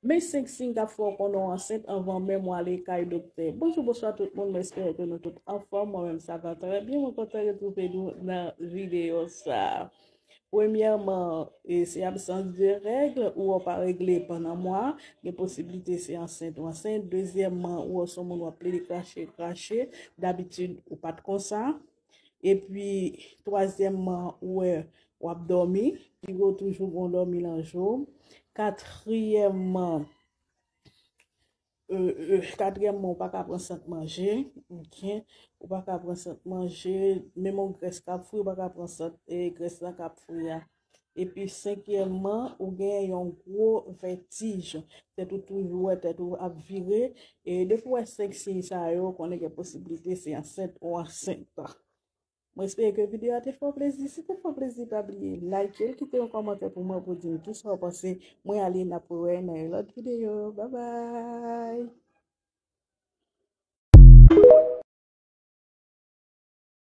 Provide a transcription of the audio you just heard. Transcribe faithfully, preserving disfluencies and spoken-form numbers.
Men senk siy k ap fè w konnen w ansent anvan menm w ale kay doktè. Bonjou, bonswa tout moun, mwen espere ke nou tout anfòm. Mwen menm, sa va trè byen. Mwen kontan retwouve nou nan videyo sa. Premyèman, e, se absans de règ, ou wè w pa regle pandan mwa, gen posiblite se ansent ou ansent. Dezyèmman, ou wè w se yon moun w ap plede krache, krache, dabitid ou pa t konsa. Epi, twazyèmman, ou wè w ap dòmi, pito toujou gen yon dòmi nan jou. Katriyèmman, e, e, katriyèmman, ou pa ka pran sant manje, ok? Ou pa ka pran sant manje, menm yon grès k ap fri, ou pa ka pran sant, e, grès lan k ap fri a. Epi senkyèmman, ou gen yon gwo vètij. Tèt ou toujou wè, tèt ou ap vire. E depi w wè senk siy sa yo, konnen gen posiblite se ansent ou ansent. Mwen espere ke videyo a te fè w plezi. Si te fè w plezi, pa bliye like l, kite yon kòmantè pou mwen pou di m kisa w panse. Mwen ale, n ap wè nan yon lòt videyo. Babay!